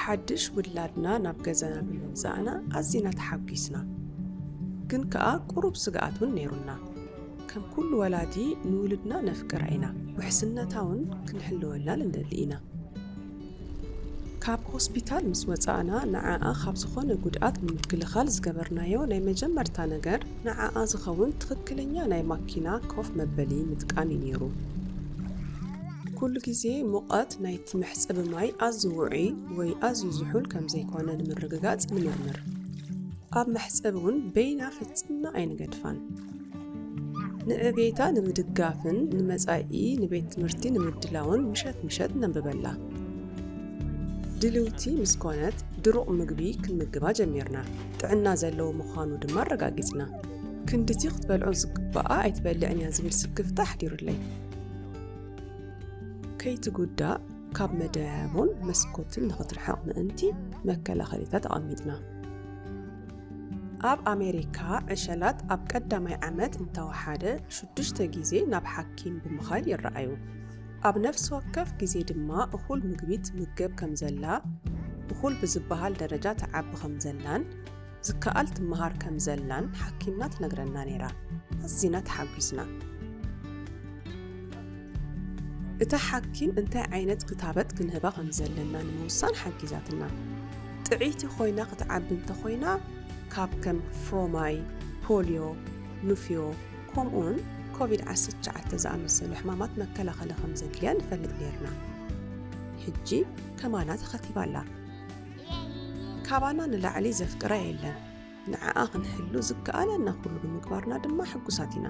ሓድሽ ውላድና ናብ ገዛና ብምምጻእና ኣዚና ተሓጒስና። ግን ከኣ ቁሩብ ስግኣት እውን ነይሩና። ከም ኩሉ ወላዲ ንውሉድና ነፍቅራ ኢና፣ ውሕስነታ እውን ክንሕልወላ ንደሊ ኢና። ካብ ሆስፒታል ምስ ወጻእና ንዓኣ ካብ ዝኾነ ጉድኣት ንምክልኻል ዝገበርናዮ ናይ መጀመርታ ነገር ንዓኣ ዝኸውን ትኽክለኛ ናይ ማኪና ኮፍ መበሊ ምጥቃም እዩ ነይሩ። ኩሉ ግዜ ሙቐት ናይቲ መሕጸቢ ማይ ኣዝዩ ውዑይ ወይ ኣዝዩ ዝሑል ከም ዘይኮነ ንምርግጋጽ ንምርምር። ኣብ መሕጸቢ እውን በይና ፈጺምና ኣይንገድፋን። ንዕቤታ ንምድጋፍን ንመጻኢ ንቤት ትምህርቲ ንምድላውን ምሸት ምሸት ነንብበላ። ድልውቲ ምስ ኮነት ድሩቕ ምግቢ ክንምግባ ጀሚርና። ጥዕና ዘለዎ ምዃኑ ድማ ኣረጋጊጽና። ክንድቲ ክትበልዖ ዝግባኣ ኣይትበልዕን እያ ዝብል ስክፍታ ኣሕዲሩለይ። ከይትጉዳእ ካብ መደያየቦን መስኮትን ንኽትርሕቕ ምእንቲ መከላኸሊታት ኣቐሚጥና። ኣብ ኣሜሪካ ዕሸላት ኣብ ቀዳማይ ዓመት እንተወሓደ ሽዱሽተ ግዜ ናብ ሓኪም ብምኻድ ይረኣዩ። ኣብ ነፍሲ ወከፍ ግዜ ድማ እኹል ምግቢ ትምገብ ከም ዘላ፣ እኹል ብዝበሃል ደረጃ ትዓቢ ከም ዘላን ዝከኣል ትመሃር ከም ዘላን ሓኪምና ትነግረና ነይራ። ኣዚና ተሓጒስና። እታ ሓኪም እንታይ ዓይነት ክታበት ክንህባ ከም ዘለና ንምውሳን ሓጊዛትና። ጥዕይቲ ኮይና ክትዓቢ እንተኾይና፣ ካብ ከም ፍሮማይ፣ ፖልዮ፣ ኑፍዮ፣ ከምኡውን ኮቪድ ዓሰርተ ትሽዓተ ዝኣመሰሉ ሕማማት መከላኸሊ ከም ዘድልያ ንፈልጥ ነይርና። ሕጂ ከማና ተኸቲባ ኣላ። ካባና ንላዕሊ ዘፍቅራ የለን። ንዓኣ ክንሕሉ ዝከኣለና ኩሉ ብምግባርና ድማ ሕጉሳት ኢና።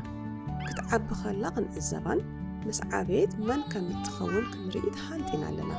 ክትዓቢ ከላ ክንዕዘባን ምስ ዓበየት መን ከም እትኸውን ክንርኢ ተሃንጢና ኣለና።